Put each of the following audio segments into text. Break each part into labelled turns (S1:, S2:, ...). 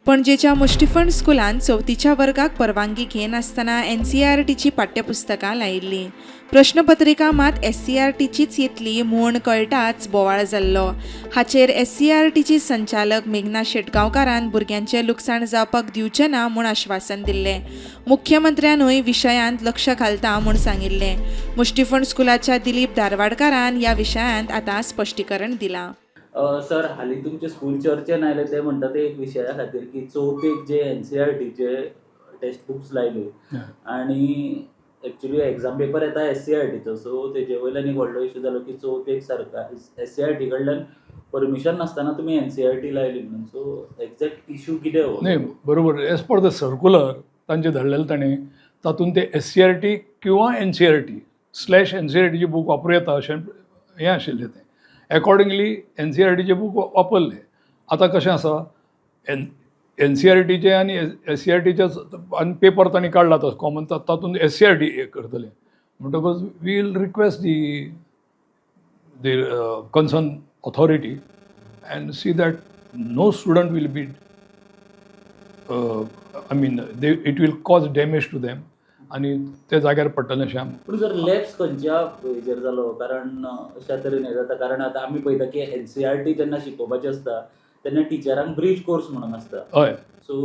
S1: पणजेच्या मुष्टिफंड स्कुलान चवथीच्या वर्गाक परवानगी घेनासतना एनसीईआरटीची पाठ्यपुस्तकां लायिल्लीं. प्रश्नपत्रिका मात एससीईआरटीचीच येतली म्हूण कळटाच बोवाळ जाल्लो. हाचेर एससीईआरटीची संचालक मेघना शेटगांवकारान भुरग्यांचें लुकसाण जावपाक दिवचें ना म्हूण आश्वासन दिल्लें. मुख्यमंत्र्यानूय विशयांत लक्ष घालता म्हूण सांगिल्लें. मुष्टिफंड स्कुलाच्या दिलीप धारवाडकारान ह्या विशयांत आतां स्पश्टीकरण दिलां.
S2: सर, हालीं तुमचे स्कूल चर्चेन आयले ते म्हणटा ते एक विशया खातीर की चवथीक जे एनसीईआरटीचे टेक्स्ट बुक्स लायले आनी एक्चुली एग्जाम पेपर येता एससीईआरटीचो, सो तेजे वयल्यान एक व्हडलो इशू जालो की चवथीक सरकार एससीईआरटी कडल्यान परमिशन नासतना तुमी एनसीईआरटी लायली म्हणून. सो एक्झॅक्ट इशू कितें हो?
S3: नाही, बरोबर. एज पर the circular तांचे धाडलेले ताणें, तातूंत ते एससीईआरटी किंवा एनसीईआरटी स्लॅश एनसीईआरटीचे बूक वापरूं येता अशें हें आशिल्लें तें. एकॉर्डिंगली एनसीईआरटीचे बूक वापरले. आतां कशें आसा, एनसीईआरटीचे आनी एससीईआरटीचे आनी पेपर तांणी काडला तो कॉमन, तातूंत एससीईआरटी करतले. म्हणटकच we will request the concern authority and see that no student will be, I mean, it will cause damage to them आनी ते जाग्यार पडटलें अशें आम
S2: पूण जर लॅप्स खंयच्या हेजेर जालो? कारण अशा तरेन हें जाता, कारण आतां आमी पळयता की एनसीईआरटी जेन्ना शिकोवपाची आसता तेन्ना टिचरांक ब्रीज कोर्स म्हणून आसता. सो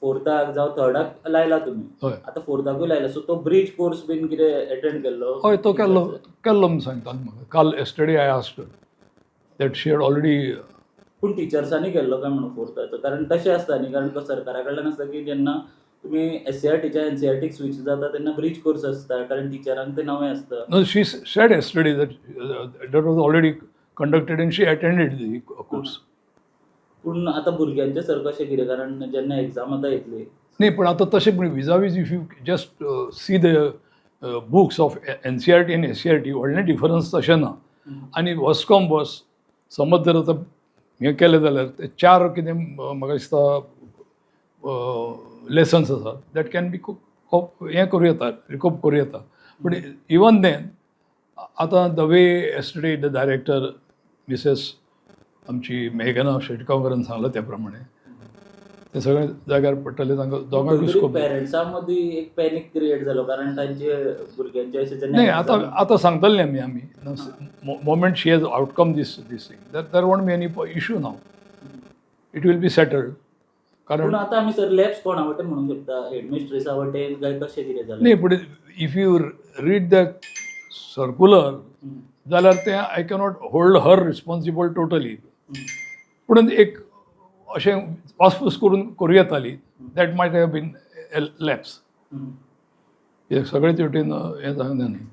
S2: फोर्थाक जावं थर्डाक लायला तुमी? आतां फोर्थाकूय लायला, सो तो ब्रीज कोर्स बीन कितें एटेंड केल्लो?
S3: हय, तो केल्लो, केल्लो म्हूण सांगता म्हाका. काल, yesterday I asked that she had already.
S2: पूण टिचर्सांनी केल्लो काय म्हणून फोर्थाचो? कारण तशें आसता न्ही, कारण तो सरकारा कडल्यान आसता की जेन्ना तुमी एससीईआरटीच्या एनसीईआरटीक स्विच जाता तेन्ना ब्रीज कोर्स आसता, कारण टिचरांक ते नवें आसता.
S3: No, she said yesterday that that was already conducted and she attended the course.
S2: पूण आतां भुरग्यांचें सर कशें कितें? कारण जेन्ना एग्जाम आतां येतली.
S3: नाही, पण आता तशें पण vis-a-vis if you just see the books of NCERT आनी एससीईआरटी, व्हडलें डिफरन्स तशें ना. आनी वर्स कम वर्स समज जर आतां हें केलें जाल्यार ते चार कितें म्हाका दिसता लेसन्स आसात that can be हें करूं येता, रिकोप करूं येता. पूण इवन then आतां the way yesterday the director Mrs. आमची मेघना शेटगांवकरान सांगलां त्या प्रमाणे ते सगळें जाग्यार पडटलें तांकां दोगांकूय स्कोप.
S2: पेरंट्सां मदीं एक पॅनीक क्रिएट जालो, कारण तांचे भुरग्यांचे अशें जेन्ना
S3: नाही, आता आता सांगतले आमी. Moment she has outcome this thing, that there won't be any issue now, it will be settled. कारण
S2: पूण आतां आमी सर लॅप्स कोणा वटेन म्हणूंक शकता? हेडमिस्ट्रेसा वटेन काय कशें कितें जालें?
S3: नाही, पण if you read the circular जाल्यार तें I cannot hold her responsible totally. पूण एक अशें वासपूस करून करूं येताली, that might have been lapse. कित्याक सगळे तेवटेन हें जावंक जाय न्ही.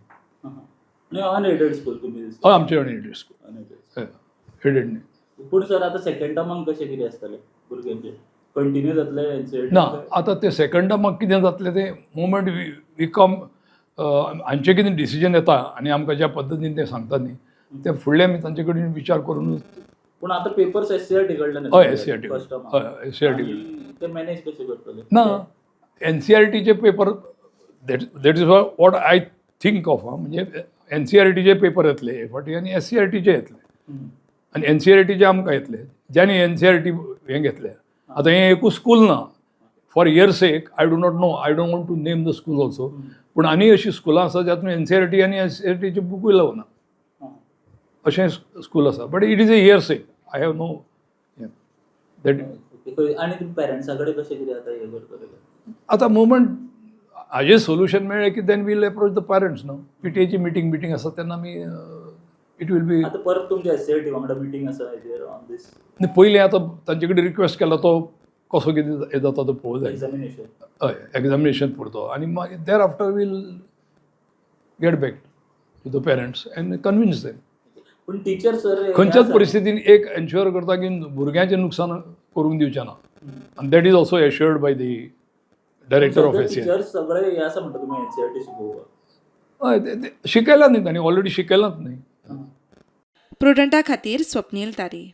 S2: आनी अनएडेड स्कूल तुमी?
S3: हय, आमचें अनएडेड स्कूल.
S2: अनएडेड.
S3: एडेड न्ही.
S2: पूण सर, आतां सेकंड टर्माक कशें कितें आसतलें भुरग्यांचें? कंटिन्यू जातलें एनसीईआरटी?
S3: ना, आतां ते सेकंड टर्माक कितें जातलें तें मोमेंट we कम हांचें कितें डिसिजन येता आनी आमकां ज्या पद्दतीन ते सांगता न्ही, ते फुडलें आमी तांचे कडेन विचार करुनूच.
S2: पूण आतां पेपर्स एससीईआरटी कडल्यान?
S3: हय, एससीईआरटी.
S2: फर्स्ट टर्माक?
S3: हय, एससीईआरटी कडल्यान.
S2: ते मॅनेज कशें करतले?
S3: ना, एनसीईआरटीचे paper, that is what I think of. म्हणजे एनसीईआरटीचे पेपर येतले हे फावटी आनी एससीईआरटीचे येतले आनी एनसीईआरटीचे आमकां येतले ज्यांनी एनसीईआरटी हें घेतलें. आतां हें एकूच स्कूल ना. For your sake, I do not know, I don't want to name the school also, पूण आनी अशीं स्कुलां आसा जातूंत एनसीईआरटी आनी एससीईआरटीचे बुकूय लावना अशें स्कूल आसा. But it is a hearsay, I have no that.
S2: Okay, आनी तुमी पेरंट्सा कडेन कशें कितें आतां हें करतले?
S3: आतां मोमेंट हाजें सोल्युशन मेळ्ळें की then we'll approach the parents न्हू. पीटीएची मिटींग आसा तेन्ना आमी it will be.
S2: आतां परत तुमच्या एससीईआरटी वांगडा मिटींग आसा हेजेर, ऑन दीस?
S3: पयलीं आतां तांचे कडेन रिक्वेस्ट केला, तो कसो कितें हें जाता तो पळोवंक जाय.
S2: एग्जामिनेशन.
S3: हय, एग्जामिनेशन पुरतो आनी मागीर thereafter we'll get back to the parents and convince them.
S2: पूण टिचर सर
S3: खंयच्याच परिस्थितीन एक एन्श्युअर करता की भुरग्यांचें नुकसान करूंक दिवचें ना आनी that is also assured by the director of SCERT.
S2: Teachers सगळे हे आसा म्हणटा तुमी एनसीईआरटी शिकोवपाक?
S3: हय, ते शिकयलां न्ही तांणी, ऑलरेडी शिकयलांच न्ही.
S1: प्रुडंटा खातीर स्वप्नील तारी.